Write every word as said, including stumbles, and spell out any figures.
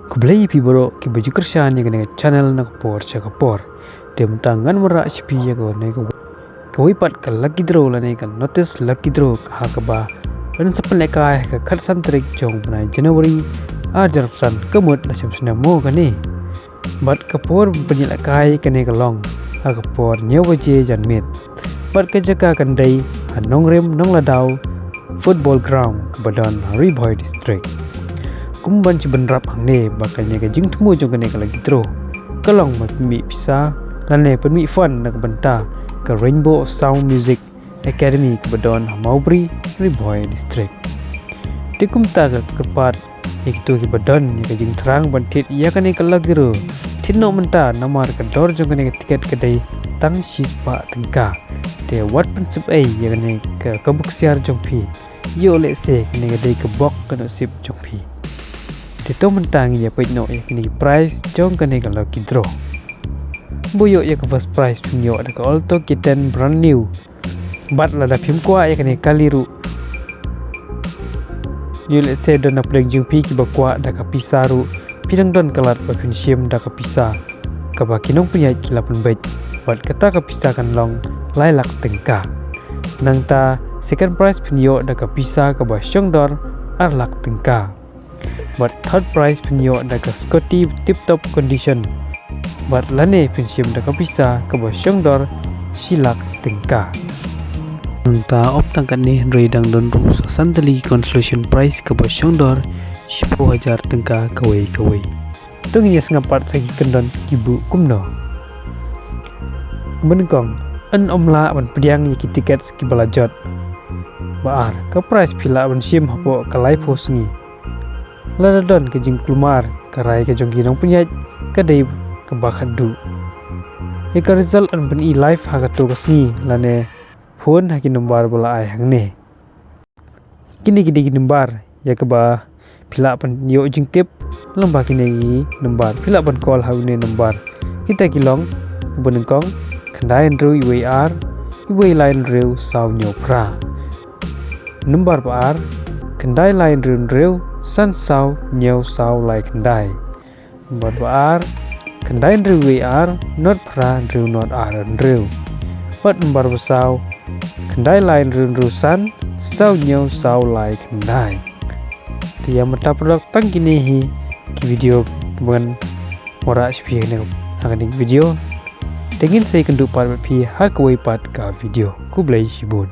Khublei phi baroh kiba ju kyrshan ïa kane ka channel na ka por sha ka por. Te mynta ngan wanrah sha phi ïa kane ka, kawei pat ka lucky draw lane ka notice lucky draw ha kaba yn sa pynlehkai ha ka khatsan tarik jong u bnai January ar hajar arphew san, ka mut la shem snem mo kane. Bad ka por ban pynlehkai kane ka long ha ka por hynñiew baje janmiet. Bad ka jaka kan dei ha Nongrim Nongladaw Football Ground kaba don ha Ri Bhoi District. Kum ban shu bynrap hangne ba kane ka jingthmu jong kane ka lucky draw ka long ban pynmih pisa lane pynmih fund na ka bynta ka Rainbow of Sound Music Academy kaba don ha Mawbri, Ri Bhoi District. Te kumta ka kyrpad ïa kito kiba don ïa ka jingthrang ban thied ïa kane ka lucky draw, thied noh mynta namar ka dor jong kane ka tiket ka dei tang shispah tyngka. Te wat pynsep ei ïa kane ka, ka bok ksiar jong phi. Ïoh lehse kane ka dei ka bok ka nusip jong phi. Te to mynta ngin ïa peit noh ïa kane ka prize jong kane ka lucky draw. Ba ïoh ïa ka first prize phin ïoh da ka Alto K ten brand new. Bad lada phim kwah ïa kane ka kali ruh, ïoh lehse don na pdeng jong phi kiba kwah da ka pisa ruh, phi dang don ka lad ba phin shim da ka pisa kaba ki nongpynïaid ki la pynbeit. Bad kata ka pisa kan long lai lak tyngka. Nangta second prize phin ïoh da ka pisa kaba shongdor ar lak tyngka. Bad third prize phin ïoh da ka scooty tip top condition. Bad lane phin shim da ka pisa kaba shongdor shi lak tyngka. Nangta ym tang katne hynrei dang don ruh sa san tylli consolation prize kaba shongdor shiphew hajar tyngka kawei kawei. To ngin ïa sngap pat sa ki kyndon ki buh kumno. Ba nyngkong, yn ym lah ban pdiang ïa ki tiket kiba la jot. Ba ar, ka prize phi lah ban shim hapoh ka laiphew sngi. Lada don ka jingkulmar, ka rai ka jong ki nongpynïaid ka dei kaba khatduh. Ïa ka result yn pyni live ha kato ka sngi lane phone ha ki nombar ba la ai hangne. Kine ki dei ki nombar ïa kaba phi lah ban ïoh jingtip, lyngba kine ki nombar phi lah ban call ha une nombar. Kita ki long, ba nyngkong, khyndai hynriew wei ar, wei lai hynriew saw hynñiew phra. Nombar ba ar, khyndai lai hynriew hynriew, san saw hynñiew saw lai khyndai. Nombar ba ar, khyndai hynriew wei ar, nod phra hynriew nod ar hynriew. Bad nombar ba saw, khyndai lai hynriew hynriew san, saw hynñiew saw lai khyndai. Te ïa mynta paralok tang kine hi ki video kiba ngan wanrah sha phi ha kane ka video. Te ngin sa ïakynduh pat bad phi ha kawei pat ka video. Khublei shibun.